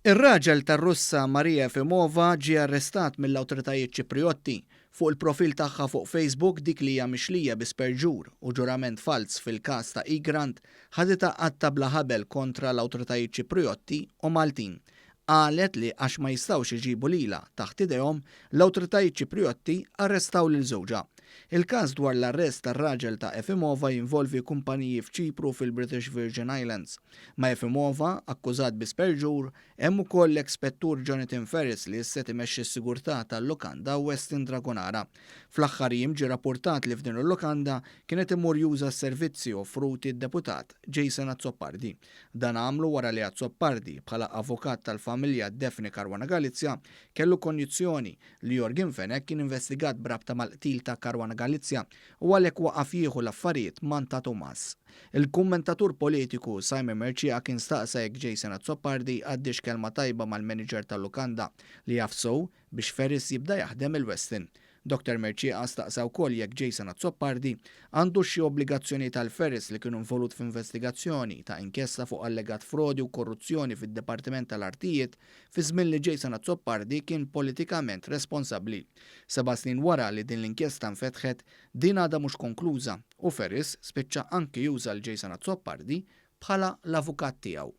Ir-raġel tar-Russa Maria Efimova ġie arrestat mill-awtoritajiet Ċipriotti. Fuq il-profil tagħha fuq Facebook dik li hija mixlija bi sperġur u ġurament falz fil-każ ta' Egrant ħaditha qatta bla ħabel kontra l-awtoritajiet Ċipriotti u Maltin. Qalet li għax ma jistgħux iġibu lilha taħt idejhom, l-awtoritajiet Ċipriotti arrestaw lil żewġha. Il-każ dwar l-arrest tar-raġel ta' Efimova jinvolvi kumpaniji f'Ċipru u fil-British Virgin Islands. Ma' Efimova, akkużat bi sperġur, hemm ukoll l-eks spettur Jonathan Ferris li issa qed imexxi s-sigurtà tal-lukanda Westin Dragonara. Fl-aħħar jiem ġie rappurtat li f'din il-lukanda kien qed imur juża s-servizzi offruti d-deputat Jason Azzopardi. Dan għamlu wara li Azzopardi, bħala avukat tal-familja Daphne Caruana Galizia, kellu konjizzjoni li Yorgen Fenech kien investigat b'rabta mal-qtil ta' Caruana Galizia u għalhekk waqaf jieħu l-affarijiet m'għand ta' Tumas. Il-kummentatur politiku Simon Mercieca kien staqsa jekk Jason Azzopardi għaddiex kelma tajba mal-manager tal-lukanda li jaf sew biex Ferris jibda jaħdem il-Westin. Dr Mercieca staqsa wkoll jekk Jason Azzopardi għandux xi obbligazzjonijiet għal Ferris li kienu involut f'investigazzjoni ta' inkjesta fuq allegat frodi u korruzzjoni fid-Dipartiment tal-Artijiet fi żmien li Jason Azzopardi kien politikament responsabbli. Seba' snin wara li din l-inkjesta nfetħet, din għadha mhux konkluża u Ferris spiċċa anki juża 'l Jason Azzopardi bħala l-avukat tiegħu.